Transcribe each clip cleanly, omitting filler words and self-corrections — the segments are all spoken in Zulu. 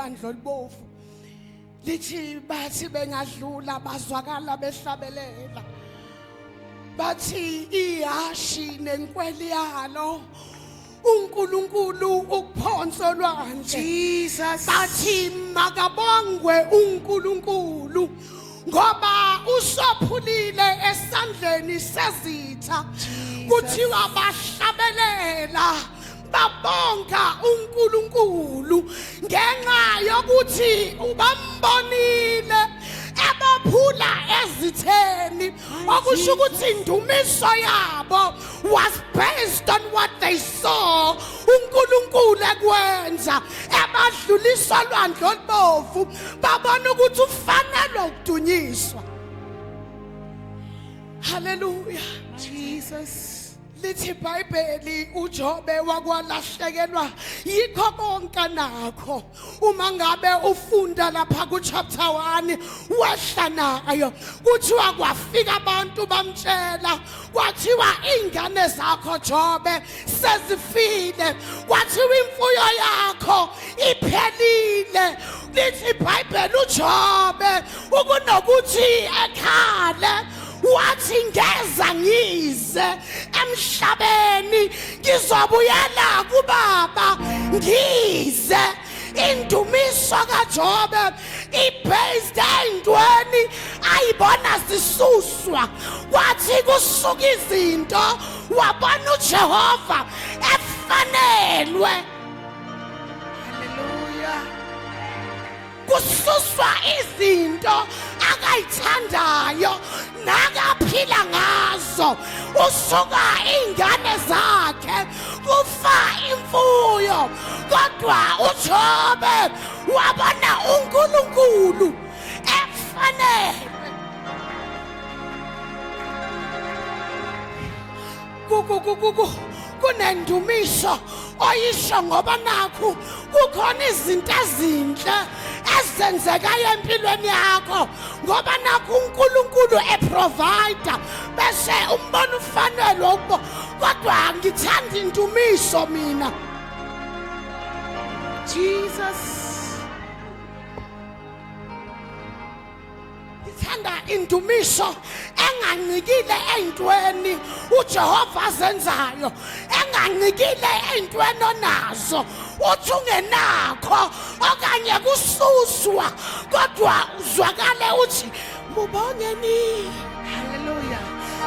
olwandle olubovu. Lithi bathi bengadlula bazwakala behlabelela. Bathi ihashi nenkweli yalo uNkulunkulu ukuphonsa olwandle. Jesus. Bathi makabongwe uNkulunkulu ngoba usophulile esandleni sezitha. Kuthiwa bahlabelela babonga uNkulunkulu ngenxa yokuthi ubambonile ebaphula ezitheni, okusho ukuthi indumiso yabo was based on what they saw uNkulunkulu ekwenza ebadlulisa olwandle olubovu, babona ukuthi ufanelwe ukudunyiswa. Haleluya. Jesus. Lithi iBhayibheli uJobe wakwalahlekelwa yikho konke nakho. Uma ngabe ufunda lapha ku chapter 1 wehla nayo, kuthiwa kwafika abantu bamtshela, kwathiwa ingane zakho Jobe sezifile, kwathiwa imfuyo yakho iphelile. Lithi iBhayibheli uJobe ukunokuthi ekhale wathi ngeza ngize emhlabeni ngizobuyela kubaba ngize. Indumiso kaJobe ibased ey'ntweni ayibona zisuswa, kwathi kusuka izinto wabona uJehova efanelwe. Hallelujah. Kususwa izinto akayithandayo nakaphila ngazo, usuka ingane zakhe, kufa imfuyo, kodwa uJobe wabona uNkulunkulu efanele. Kunendumiso oyisho ngoba nakhu kukhona izinto ezinhle ezenzekayo empilweni yakho, ngoba nakhu uNkulunkulu eprovider bese umbona ufanelwe ukuba, kodwa ngithanda indumiso mina. Jesus. Ngithanda indumiso engancikile ey'ntweni uJehova azenzayo, engancikile ey'ntweni onazo, uthi ungenakho okanye kususwa, kodwa uzwakale uthi mubongeni. Hallelujah.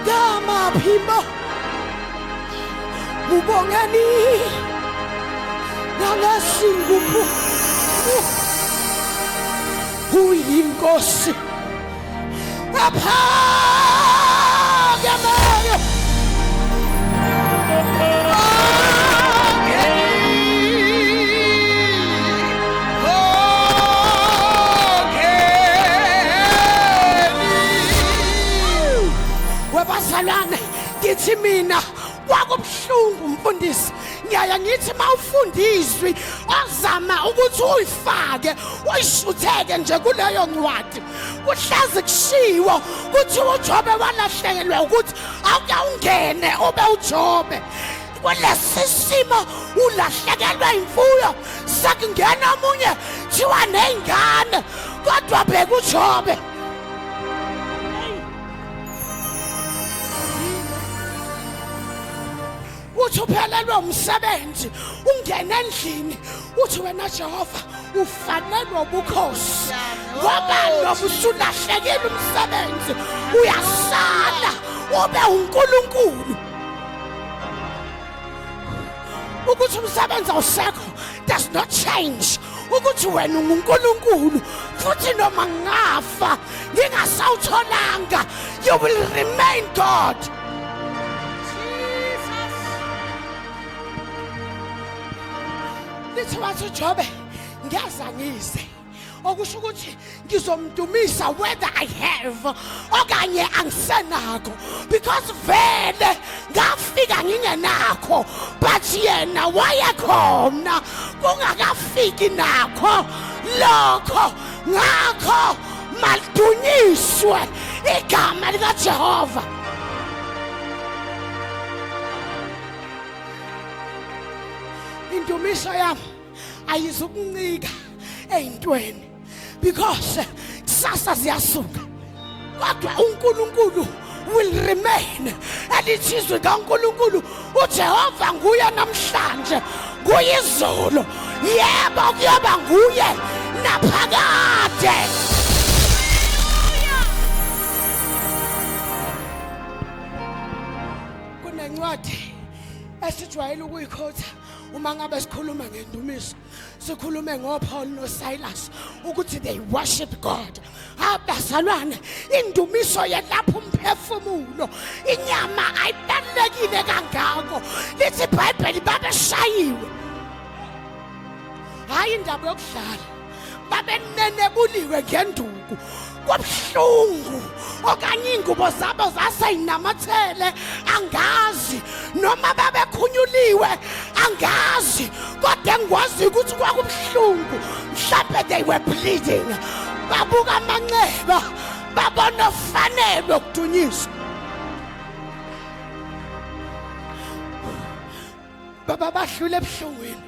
Ngamaphimbo mubongeni nangesinguphu uyinkosi aphakemeyo. Webazalwane, ngithi mina kwakubuhlungu mfundisi, ngiyaya ngithi mawufunda izwi ozama ukuthi uyifake uyishutheke nje kuleyo ncwadi, kuhlezi kushiwo kuthi uJobe walahlekelwa ukuthi awuke ungene ube uJobe kulesi simo, ulahlekelwe imfuyo, sekungena omunye thiwa ney'ngane, kodwa bheka uJobe. Uthi uphelelwe umsebenzi, ungene endlini uthi wena Jehova ufanelwe ubukhosi, ngoba noma usulahlekile umsebenzi uyasala ube uNkulunkulu. Ukuthi umsebenzi awusekho does not change ukuthi wena unguNkulunkulu, futhi noma ngafa ngingasawutholanga you will remain God. Jesus. Lithi wathi uJobe ngiyeza ngize, okusho ukuthi ngizomdumisa whether I have okanye angisenakho, because vele ngafika ngingenakho, but yena wayekhona kungakafiki nakho lokho. Ngakho malidunyiswe igama likaJehova. Indumiso yami ayizukuncika eyintweni because kusasa ziyasuka kodwa uNkulunkulu will remain. Elithi izwi kaNkulunkulu uJehova nguye namhlanje kuyizolo, yebo kuyoba nguye naphakade. Kunencwadi esijwayele ukuyikhotha uma ngabe sikhuluma ngendumiso, sikhulume ngoPaul noSilas ukuthi they worship God. Abazalwane, indumiso yelapha umphefumulo, inyama ayibalulekile kangako. Lithi iBhayibheli babeshayiwe, hayi indaba yokudlala, babenenebuliwe ngenduku kwabuhlungu, okanye iy'ngubo zabo zaseyinamathele, angazi noma babekhunyuliwe, angazi, kodwa engikwaziyo ukuthi kwakubuhlungu, mhlampe they were bleeding. Babuka amanxeba, babona ofanelwe ukudunyiswa. Baba badlule ebuhlungwini,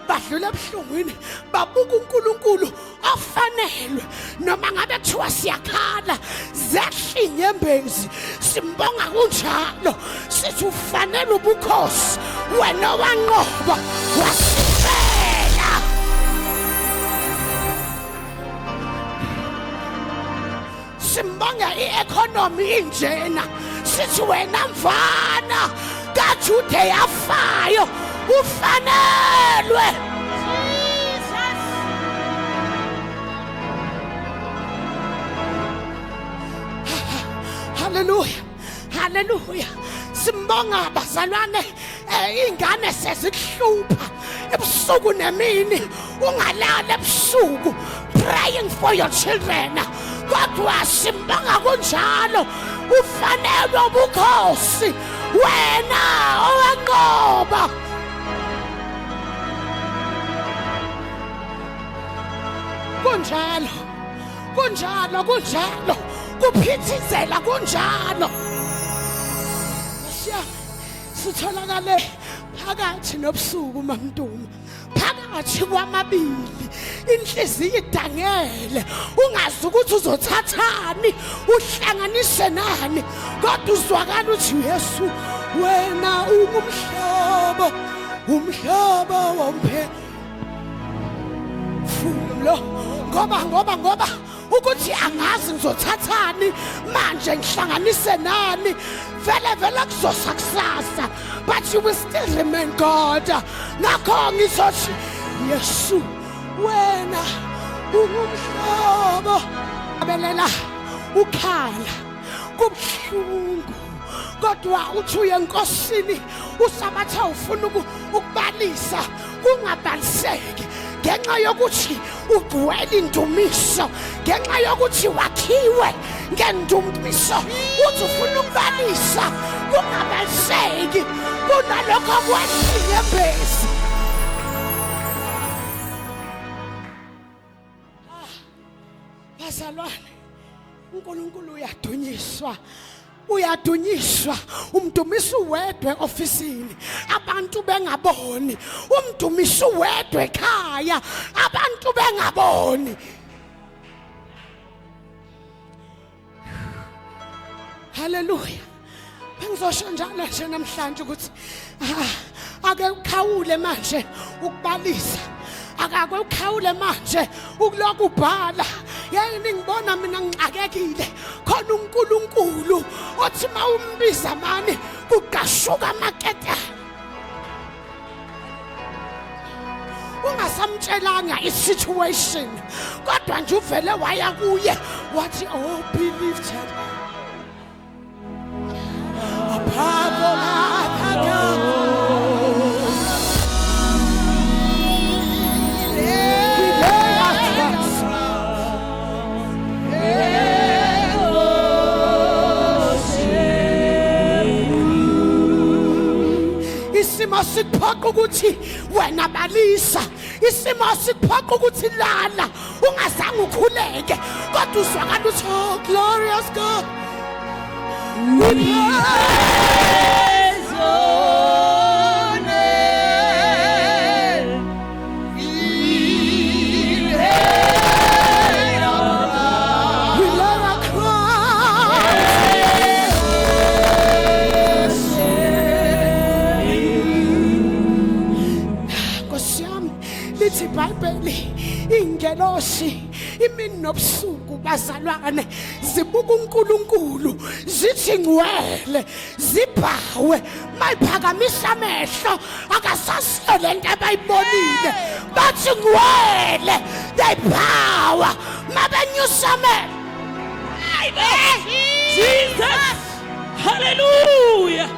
badlule ebuhlungwini, babuka uNkulunkulu ofanelwe. Noma ngabe kuthiwa siyakhala, zehla inyembezi, simbonga kunjalo, sithi ufanele ubukhosi wena owanqoba wasifela. Simbonga i-economy injena, sithi wena mfana kaJude yafayo ufanelwe. Jesus. Haleluya, haleluya. Simbonga bazalwane, ingane sezikuhlupha ebusuku nemini, ungalala ebusuku praying for your children, kodwa simbonga kunjalo, ufanelwe ubukhosi wena owanqoba. Kunjalo, kunjalo, kunjalo, kuphithizela kunjalo. Siya sitholakale phakathi nobusuku mamntuma, phakathi kwamabili, inhliziyo idangele, ungazi ukuthi uzothathani uhlanganise nani, kodwa uzwakala uthi Yesu wena ungumhlobo, umhlobo womphefumulo. Ngoba ngoba ngoba ukuthi angazi ngizothathani manje ngihlanganise nani, vele vele kuzosa kusasa, but you will still remain God. Ngakho ngizothi Yesu wena ungumhlobo. Abelela ukhala kubuhlungu, kodwa uthi uye enkosini usabatha ufuna ukubalisa kungabaliseki ngenxa yokuthi ugcwele indumiso, ngenxa yokuthi wakhiwe ngendumiso. Uthi ufuna ukubalisa kungabaliseki, kunalokho kwehla inyembezi. Bazalwane, uNkulunkulu uyadunyiswa, uyadunyiswa. Umdumisa uwedwa eofisini abantu bengaboni, umdumisa uwedwa ekhaya abantu bengaboni. Haleluya. Bengizosho njalo nje namhlanje ukuthi ake ukhawule manje ukubalisa, akake ukhawule manje ukulokhu ubhala. Yini ngibona mina ngixakekile, khona uNkulunkulu othi mawumbiza mani kugqashuka amaketane, ungasamtshelanga i-situation, kodwa nje uvele waya kuye wathi oh be lifted above all other gods. We lay our crowns. Isimo sikuphoqa ukuthi wena balisa, isimo sikuphoqa ukuthi lala ungazange ukhuleke, kodwa uzwakala uthi oh glorious God, we praise your name. In Izingilosi imini nobusuku bazalwane zibuka uNkulunkulu zithi ngcwele zibhawe mayiphakamisa amehlo akasasiyo lento abayibonile bathi ngcwele they power mabenyusa amehlo. Jesus. Hallelujah.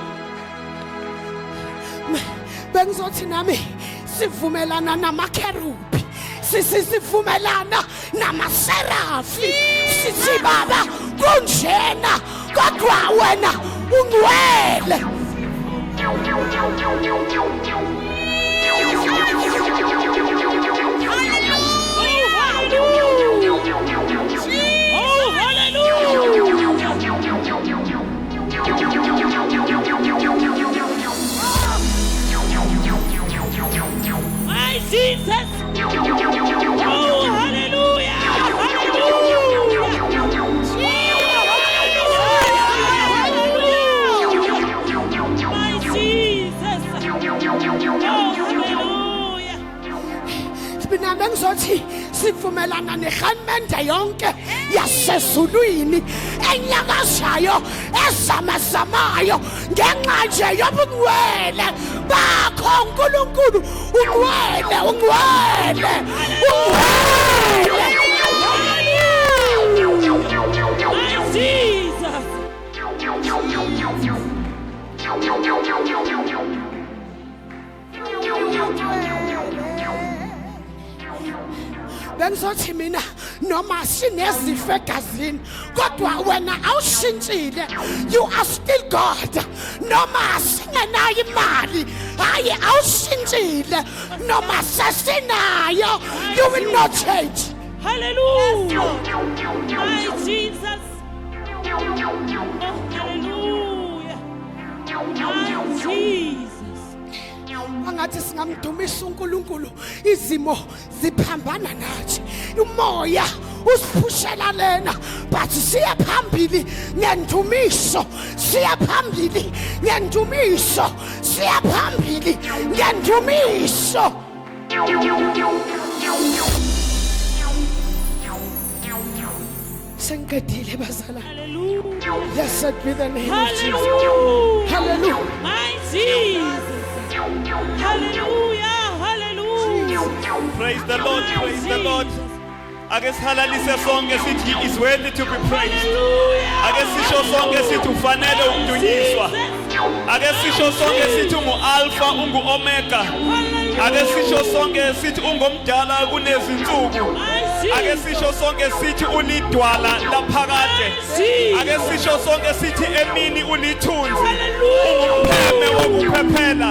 Bengizothi nami sivumelana namakherubi, sivumelana namaserafi, sithi baba kunjena kodwa wena ungcwele. Oh, hallelujah. My Jesus. Oh, hallelujah. Hallelujah. Hallelujah. My Jesus. Oh, hallelujah. Mina bengizothi sivumelana nehanmende yonke yasezulwini enyakazayo ezamazamayo ngenxa nje yobungcwele bakho uNkulunkulu. Ungcwele, ungcwele, ungcwele. My Jesus. Bengizothi mina noma sinezifo egazini kodwa wena awushintshile, you are still God. Noma singenayo imali, hayi awushintshile, noma sesinayo, you will not change. Hallelujah. My Jesus. Oh, hallelujah. My Jesus. Angathi singamdumisa uNkulunkulu, izimo ziphambana nathi, umoya usiphushela lena, but siya phambili ngendumiso, siya phambili ngendumiso, siya phambili ngendumiso. Sengiqedile bazala. Hallelujah. Blessed be the name of Jesus. Hallelujah. Hallelujah. My Jesus. Hallelujah. Hallelujah. Praise the Lord, praise the Lord. Ake sihalalise sonke sithi he is worthy to be praised. Hallelujah. Ake sisho sonke sithi ufanele ukudunyiswa. Ake sisho sonke sithi ungu-Alpha, ungu-Omega. Ake sisho sonke sithi ungomdala kunezinsuku. Ake sisho sonke sithi ulidwala laphakade. Ake sisho sonke sithi emini ulithunzi. Ungumpheme wokuphephela.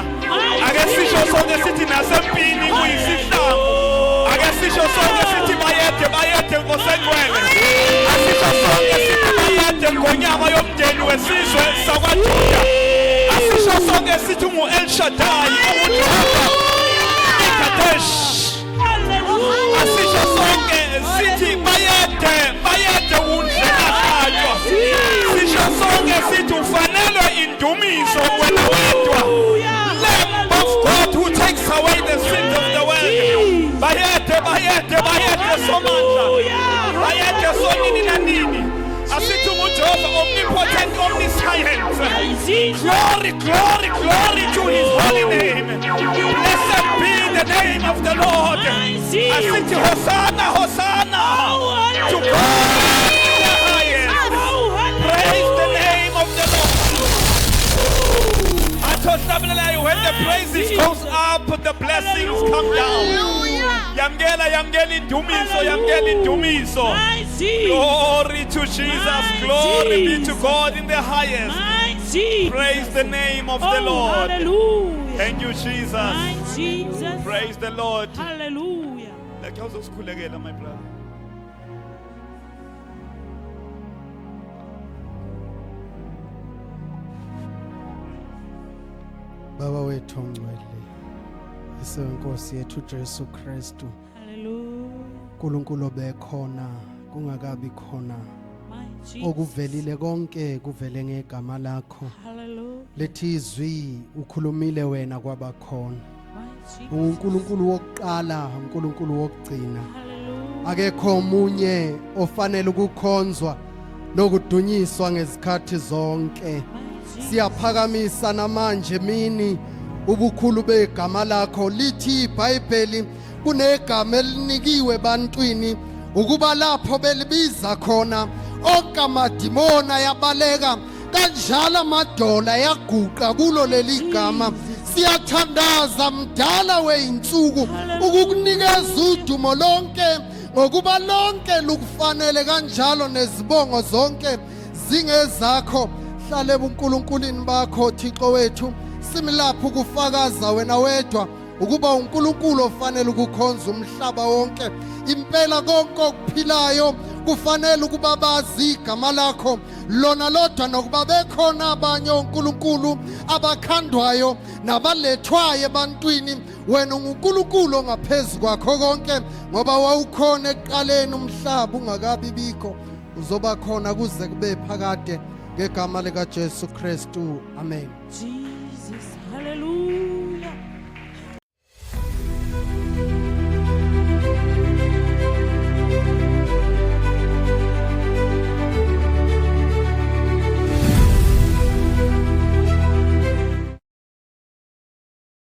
Ake sisho sonke sithi nasempini uyisihlangu. Ake sisho sonke sithi bayede, bayede Nkosi engcwele. Asisho sonke sithi bayede ngonyama yomndeni wesizwe sakwaJuda. Asisho sonke sithi ungu-El Shaddai, unguJehova Mikadesh. Asisho sonke sithi bayede, bayede undlela. Sisho sonke sithi ufanelwe indumiso wena wedwa. Lamb of God who takes away the sins of the world. Bayede, bayede, bayede Somandla. Bayede sonini nanini. Asithi unguJehova omnipotent, omniscient. Glory, glory, glory to his holy name. Blessed be the name of the Lord. Asithi Hosanna, Hosanna to God in the highest. Praise the name of the Lord. Athohlabelelayo, when the praises goes up, the blessings come down. Yamkela, yamkela indumiso, yamkela indumiso. My Jesus. Glory to Jesus. My Glory be to Jesus. God in the highest. My Jesus. Praise the name of the Oh, Lord. hallelujah. Thank you, Jesus. My Jesus. Praise the Lord. Hallelujah. Like awuzosikhulekela, my brother. Baba wethu ongcwele, isenkosi yethu Jesu Kristu, Hallelujah. uNkulunkulu obekhona kungakabi khona My Jesus. okuvelile konke kuvele ngegama lakho. Hallelujah. Lethi izwi ukhulumile wena kwabakhona. My Jesus. UNkulunkulu wokuqala, uNkulunkulu wokugcina. Hallelujah. Akekho omunye ofanele ukukhonzwa nokudunyiswa ngezikhathi zonke. Siyaphakamisa namanje mini ubukhulu begama lakho. Lithi iBhayibheli kunegama elinikiwe ebantwini ukuba lapho belibiza khona onke amadimoni ayabaleka, kanjalo amadola yaguqa kulo leli gama. Siyathandaza mdala weyinsuku ukukunikeza udumo lonke, ngokuba lonke lukufanele, kanjalo nezibongo zonke zingezakho. Hlale ebuNkulunkulwini bakho Thixo wethu, simlapha ukufakaza wena wedwa ukuba uNkulunkulu ofanele ukukhonza umhlaba wonke. Impela konke okuphilayo kufanele ukuba bazi igama lakho lona lodwa, nokuba bekhona abanye onkulunkulu abakhandwayo nabalethwayo ebantwini, wena unguNkulunkulu ongaphezu kwakho konke, ngoba wawukhona ekuqaleni umhlaba ungakabi bikho, uzoba khona kuze kube phakade, ngegama likaJesu Kristu, amen. Jesus.